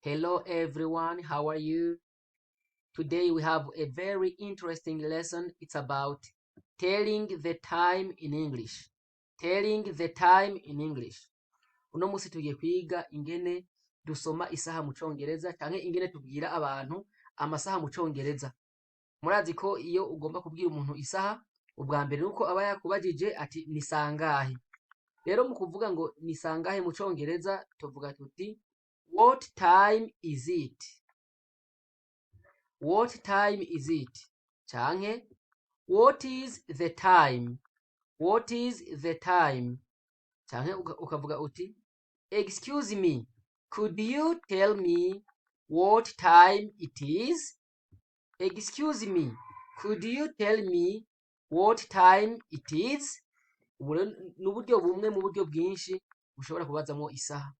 Hello everyone, how are you? Today we have a very interesting lesson. It's about telling the time in English. Telling the time in English. Uno musi tugiye kwiga ingene dusoma isaha mu Congereza canke ingene tubwira abantu amasaha mu Congereza. Murazi ko iyo ugomba kubwira umuntu isaha, ubwa mbere nuko aba yakubajije ati: "Ni sangahe?" Rero mu kuvuga ngo ni sangahe mu Congereza, tuvuga tuti: "What time is it? What time is it?" Canke "What is the time? What is the time?" Canke ukavuga uti: "Excuse me, could you tell me what time it is? Excuse me, could you tell me what time it is?" Ubu rero ni uburyo bumwe mu buryo bwinshi bushobora kubazamwo isaha.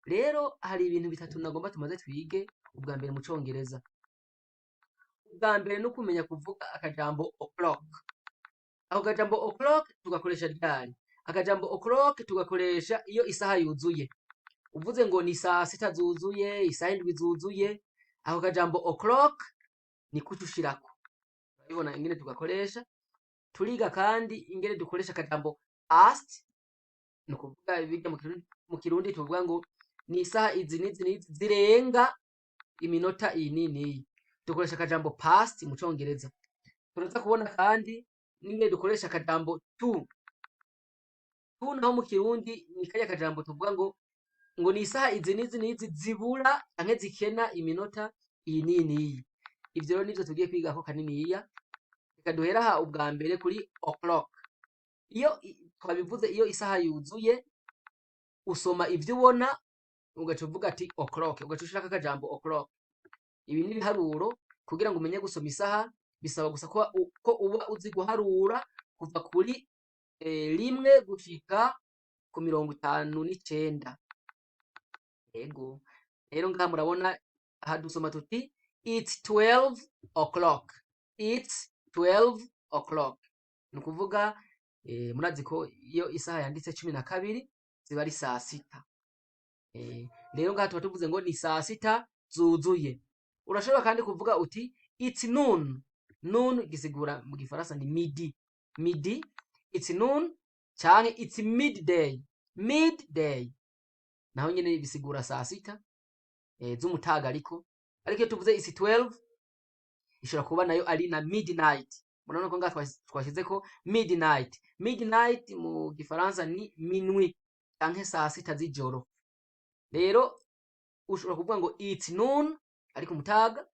Rero hari ibintu bitatu nagomba tumaze twige ubwa mbere mu Congereza. Ubwa mbere ni ukumenya kuvuga akajambo o'clock. Ako kajambo o'clock tugakoresha ryari? Akajambo o'clock tugakoresha iyo isaha yuzuye. Uvuze ngo ni saa 6 zuzuye, isaha 7 zuzuye, ako kajambo o'clock ni kuco ushirako. Urabibona ingene tugakoresha. Turiga kandi ingene dukoresha akajambo past, ni ukuvuga birya mu Kirundi tuvuga ngo ni isaha izi n'izi n'izi zirenga iminota iyi n'iyi n'iyi. Dukoresha akajambo past mu Congereza. Turaza kubona kandi n'ingene dukoresha akajambo to. To naho mu Kirundi ni karya kajambo tuvuga ngo ni isaha izi n'izi n'izi zibura canke zikena iminota iyi n'iyi n'iyi. Ivyo rero nivyo tugiye kwigako kaniniya. Reka duhere aha ubwa mbere kuri o'clock. Iyo twabivuze, iyo isaha yuzuye, usoma ivyo ubona, ugaca uvuga ati o'clock, ugaca ushirako akajambo o'clock. Ibi ni ibiharuro. Kugira ngo umenye gusoma isaha bisaba gusa ko uba uzi guharura kuva kuri 1 gushika ku 59. Ego, rero ngaha murabona aha dusoma tuti: "It's 12 o'clock." It's 12 o'clock, ni ukuvuga murazi ko iyo isaha yanditse 12 ziba ari saa 6. Rero ngaha tuba tuvuze ngo ni saa 6 zuzuye. Urashobora kandi kuvuga uti: "It's noon." Noon gisigura mu Gifaransa ni midi. Midi, it's noon, canke it's midday. Midday naho nyene bisigura saa 6 z'umutaga. Ariko iyo tuvuze it's 12, ishobora kuba nayo ari na midnight. Murabona ko ngaha twashizeko midnight. Midnight mu Gifaransa ni minuit canke saa 6 z'ijoro. Rero ushobora kuvuga ngo it's noon ariko umutaga,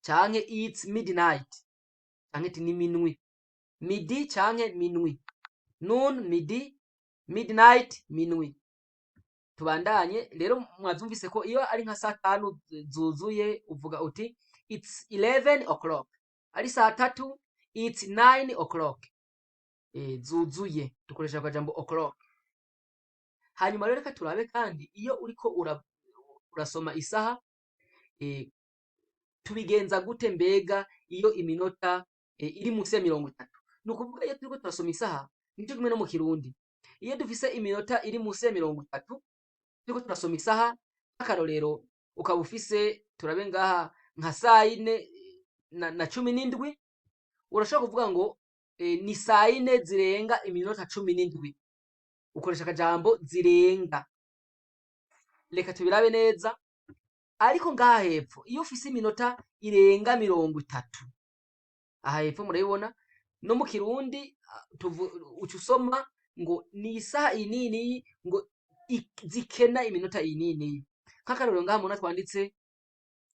canke it's midnight, canke iti ni minuit. Midi canke minuit, noon midi, midnight minuit. Tubandanye rero. Mwazumvise ko iyo ari nka saa 5 zuzuye uvuga uti: "It's 11 o'clock." Ari saa 3, it's 9 o'clock. Zuzuye dukoresha akajambo o'clock. Hanyuma rero reka turabe kandi iyo uriko urasoma isaha, tubigenza gute? Mbega iyo iminota iri munsi ya 30? Ni ukuvuga iyo turiko turasoma isaha, nico kimwe no mu Kirundi, iyo dufise iminota iri munsi ya 30 turiko turasoma isaha, nk'akarorero ukaba ufise, turabe ngaha, nka sayine na 17, urashobora kuvuga ngo ni sayine zirenga iminota 17. Ukoresha akajambo zirenga. Reka tubirabe neza. Ariko ngaha hepfo, iyo ufise iminota irenga 30, aha hepfo murabibona, no mu Kirundi uca usoma ngo ni isaha iyi n'iyi n'iyi ngo zikena iminota iyi n'iyi n'iyi. Nk'akarorero ngaha mubona twanditse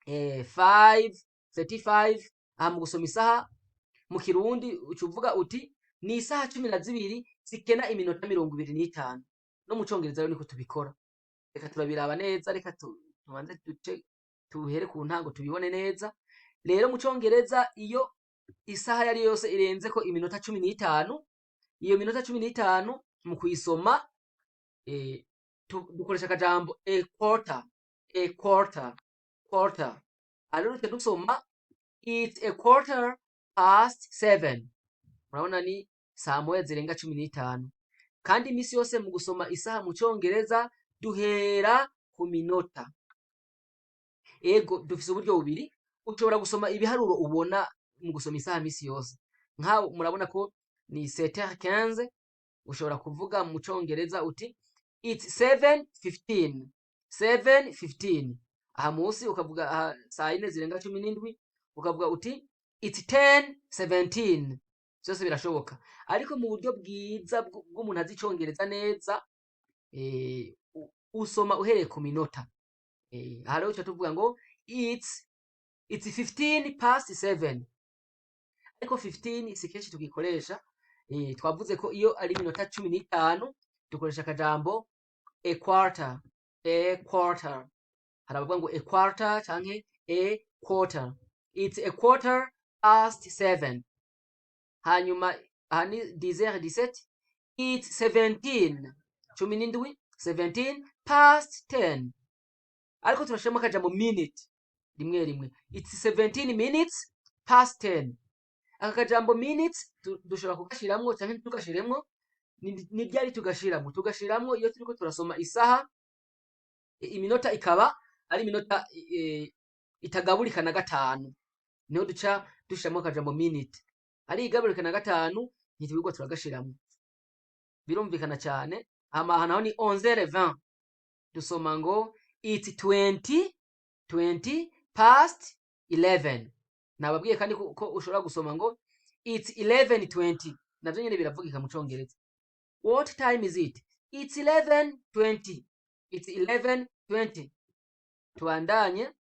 5:35. Aha mu gusoma isaha mu Kirundi uca uvuga uti ni isaha 12 zikena iminota 25. No mu Congereza rero niko tubikora. Reka turabiraba neza. Reka tubanze duce tuhere ku ntango tubibone neza. Rero mu Congereza, iyo isaha yari yose irenzeko iminota 15, iyo minota 15 mu kuyisoma dukoresha akajambo a quarter. A quarter, quarter. Aha rero duca dusoma: "It's a quarter past seven." Murabona ni saa 1 zirenga 15. Kandi imisi yose mu gusoma isaha mu Congereza duhera ku minota. Ego, dufise uburyo bubiri. Ushobora gusoma ibiharuro ubona mu gusoma isaha misi yose. Nkaho murabona ko ni 7h15, ushobora kuvuga mu Congereza uti "It's 7:15", 7:15. Aha musi ukavuga aha saa yine zirenga 17, ukavuga uti "It's 10:17". Vyose birashoboka, ariko mu buryo bwiza bw'umuntu azi Icongereza neza, usoma uhereye ku minota. Aha rero tuca tuvuga ngo it's 15 past 7, ariko 15 si kenshi tugikoresha. Twavuze ko iyo ari iminota 15 dukoresha akajambo a quarter. A quarter, hari abavuga ngo a quarter canke a quarter. It's a quarter past 7. Hanyuma aha ni 10h17, it's 17, 17, 17 past 10, ariko turashiramo akajambo minute rimwe rimwe. It's 17 minutes past 10. Aka kajambo minutes dushobora kugashiramwo canke ntitugashiremwo. Ni ryari tugashiramwo? Tugashiramwo iyo turiko turasoma isaha, iminota ikaba ari iminota itagaburika na gatanu, niho duca dushiramwo akajambo minute. Ari igaburika na gatanu, ntitwirwa turagashiramwo. Birumvikana cyane. Hama aha naho ni 11h20, dusoma ngo "It's 20 past 11". Nababwiye kandi ko ushobora gusoma ngo "It's 11:20", navyo nyene biravugika mu Congereza. What time is it? It's 11:20. It's 11:20. Tubandanye.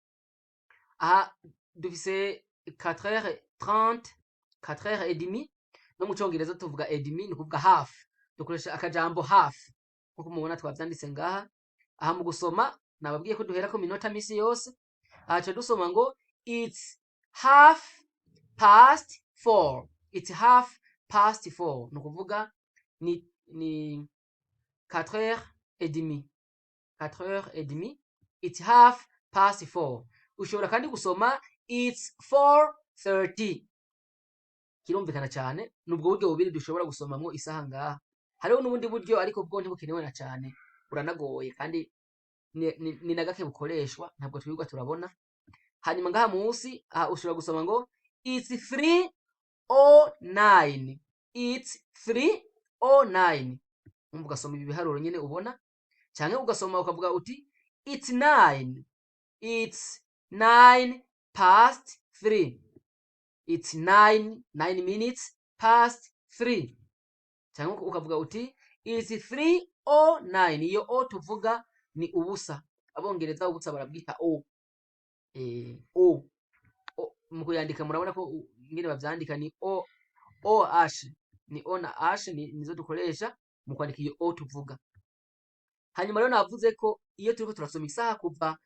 Aha dufise 4h30, 4h30. No mu Congereza tuvuga et demi, ni ukuvuga half. Dukoresha akajambo half nkuko mubona twavyanditse ngaha. Aha mu gusoma nababwiye ko duhera ku minota misi yose. Aha tuca dusoma ngo "It's half past four". It's half past four, ni ukuvuga ni 4h30, 4h30. It's half past four. Ushobora kandi gusoma "It's 4:30". Kirumvikana cyane. Ni ubwo buryo bubiri dushobora gusomamwo isaha ngaha. Hariho n'ubundi buryo, ariko bwo ntibukenewe na cyane, buranagoye kandi ni na gake bukoreshwa, ntabwo twirirwa turabona. Hanyuma ngaha munsi, aha ushobora gusoma ngo "It's 3:09". It's 3:09. Umva, ugasoma ibi biharuro nyene ubona, canke ugasoma ukavuga uti "It's nine". It's 9 past 3. It's 9 minutes past 3. Cyangwa ukavuga uti "It's 3:09". Iyo o tuvuga ni ubusa. Abongereza ubusa barabwita o. O, o mu kuyandika murabona ko ingene bavyandika ni o, o h, ni o na h, nizo dukoresha mu kwandika iyo o tuvuga. Hanyuma rero navuze ko iyo turiko turasoma isaha kuva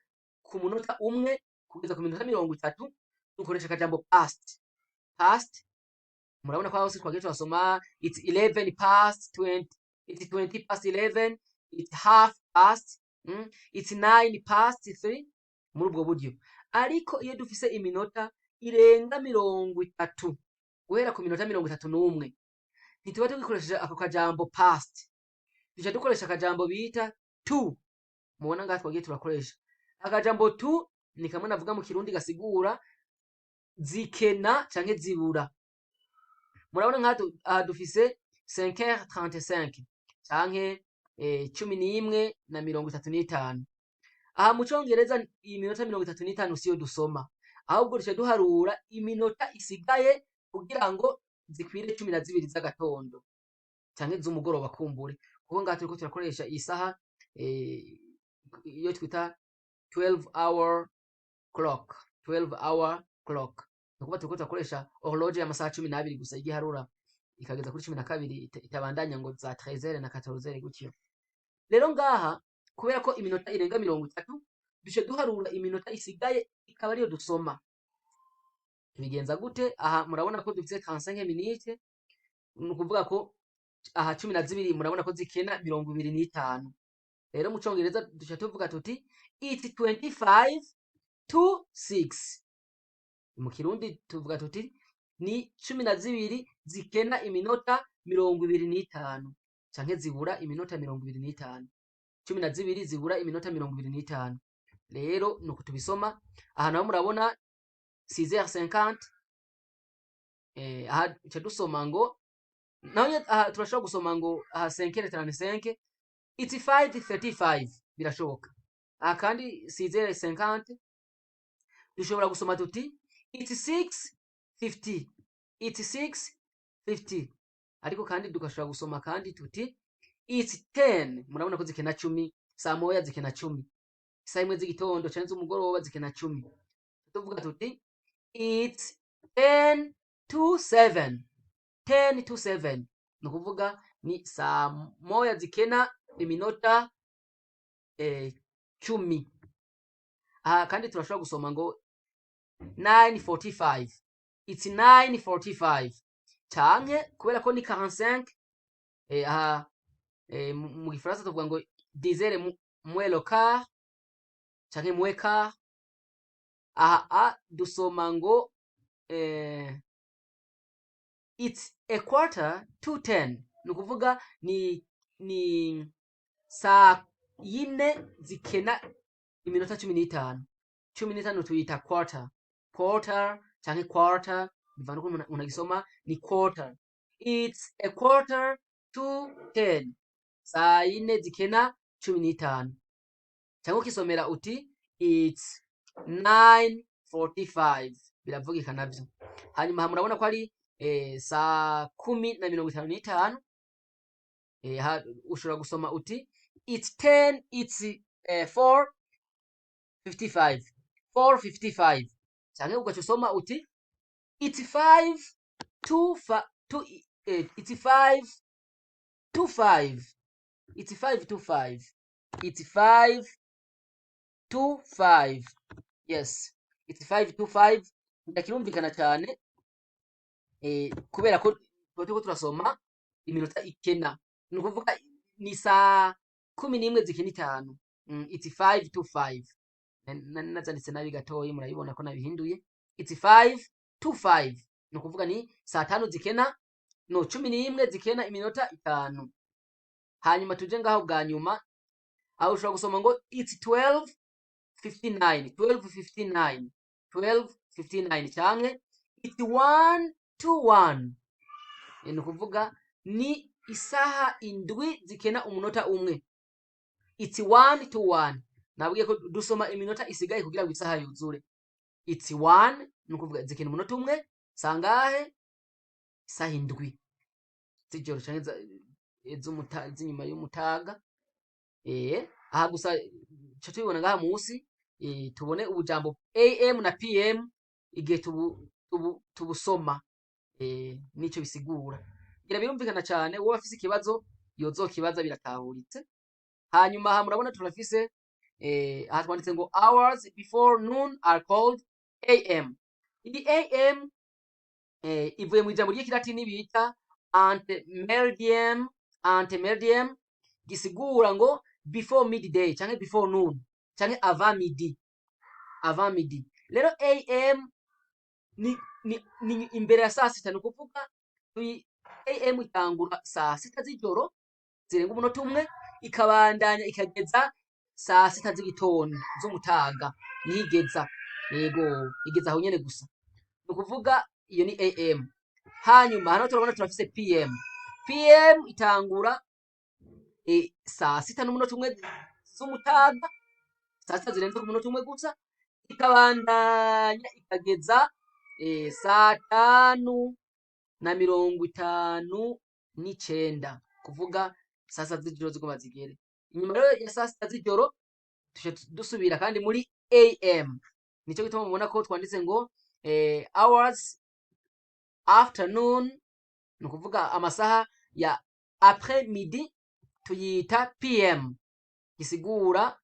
ku munota 1 kugeza ku minota 30, dukoresha akajambo past. Past, murabona ko hose twagiye turasoma "It's 11 past 20", "It's 20 past 11", "It's half past", "It's 9 past 3", muri ubwo buryo. Ariko iyo dufise iminota irenga 30, guhera ku minota 31, ntituba tugikoresheje ako kajambo past, duca dukoresha akajambo bita to. Mubona ngaha twagiye turakoresha akajambo to. Ni kamwe navuga mu Kirundi gasigura zikena canke zibura. Murabona nkaha aha dufise 5h35 canke 11:35. Aha mu Congereza iyi minota 35 siyo dusoma, ahubwo duca duharura iminota isigaye kugira ngo zikwire 12 z'agatondo canke z'umugoroba kumbure, kuko ngaha turiko turakoresha isaha iyo twita 12 hour clock. 12 hour clock, ni ukuvuga turiko turakoresha horloge y'amasaha 12 gusa, igiharura ikageza kuri 12, itabandanya ngo za 13 na 14 gutyo. Rero ngaha kubera ko iminota irenga 30, duce duharura iminota isigaye ikaba ariyo dusoma. Tubigenza gute? Aha murabona ko dufise 35 minutes, ni ukuvuga ko aha 12 murabona ko zikena 25. Rero mu Congereza duca tuvuga tuti "It's 25 to 6". Mu Kirundi tuvuga tuti ni 12 zikena iminota 25, canke zibura iminota 25, 12 zibura iminota 25. Rero nuko tubisoma. Aha naho murabona 6h50. Aha duca dusoma ngo naho nyene, aha turashobora gusoma ngo aha 5h35, it's 5:35, birashoboka. Aha kandi 6h50 dushobora gusoma tuti it's 6:50, it's 6:50. Ariko kandi tugashobora gusoma kandi tuti it's 10. Murabona ko zikena 10, saa moya zikena 10, isaha imwe z'igitondo canke z'umugoroba zikena 10. Tuvuga tuti it's 10 to 7, 10 to 7, ni ukuvuga ni saa moya zikena iminota 10. Aha kandi turashobora gusoma ngo 9:45, it's 9:45, canke kubera ko ni 45, aha mu gifaransa tuvuga ngo 10 moins le quart canke moins quart. Aha a dusoma ngo it's a quarter to 10, ni ukuvuga ni saa yine zikena iminota 15. 15 tuyita quarter, quarter canke quarter, bivana ukuntu umuntu agisoma, ni quarter. It's a quarter to 10, saa yine zikena 15, cyangwa ukisomera uti it's 9:45, biravugika navyo. Hanyuma aha murabona ko ari saa 10:55. Ushobora gusoma uti it's 10, it's 4:55, 4:55, canke ugaca usoma uti it's 5 to, to it's 5 to 5, it's 5 to 5, it's 5 to 5. Yes, it's 5 to 5. Ndakirumvikana cyane, kubera ko tuba turiko turasoma iminota ikena, ni ukuvuga ni saa 11 zikena 5. It's 5 to 5. Nazanditse nabi gatoyi, murabibona ko nabihinduye. It's 5 to 5, ni ukuvuga ni saa tanu zikena, no 11 zikena iminota 5. Hanyuma tuje ngaho bwa nyuma, aho ushobora gusoma ngo it's 12:59, 12:59, 12:59, canke it's 1 to 1. Ni ukuvuga ni isaha 7 zikena umunota 1, it's 1 to 1. Nabwiye ko dusoma iminota isigaye kugira ngo isaha yuzure. It's 1, ni ukuvuga zikena umunota 1. Sangahe? Isaha 7 z'ijoro canke z'inyuma y'umutaga. Aha gusa ca tubibona ngaha musi, tubone ubujambo AM na PM igihe tubusoma, nico bisigura. Ngira birumvikana cane, uwo afise ikibazo yozokibaza, biratahuritse. Hanyuma aha murabona turafise, aha twanditse ngo hours before noon are called AM. Iyi AM ivuye mu ijambo ry'ikilatini bita ante meridiem, ante meridiem, gisigura ngo before midday canke before noon canke avant midi, avant midi. Rero AM ni imbere ya saa sita, ni ukuvuga AM itangura saa sita z'ijoro zirenga umunota 1, ikabandanya ikageza saa sita z'igitondo z'umutaga, niho igeza. Yego, igeza aho nyene gusa, ni ukuvuga iyo ni AM. Hanyuma hano turabona turafise PM. PM itangura saa sita n'umunota 1 z'umutaga, saa sita zirenze ku munota 1 gusa, ikabandanya ikageza saa 5:59, kuvuga saa sita z'ijoro zigomba zigere. Inyuma rero ya saa sita z'ijoro tuca dusubira kandi muri AM. Nico gituma mubona ko twanditse ngo hours afternoon, ni ukuvuga amasaha ya après midi tuyita PM, gisigura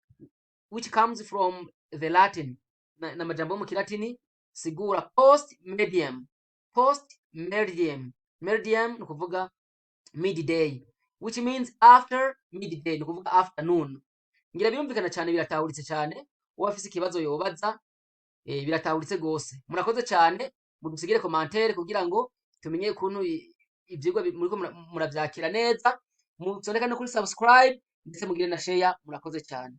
which comes from the Latin, na majambo yo mu kilatini sigura post meridiem, post meridiem. Meridiem ni ukuvuga midday, which means after midday, ni ukuvuga afternoon. Ngira birumvikana cyane, biratahuritse cyane. Uwo afise ikibazo yobaza, biratahuritse gose. Murakoze cyane, mudusigire commentaire kugira ngo tumenye ukuntu ivyigwa muriko muravyakira neza. Musondeka no kuri subscribe, ndetse mugire na share. Murakoze cyane.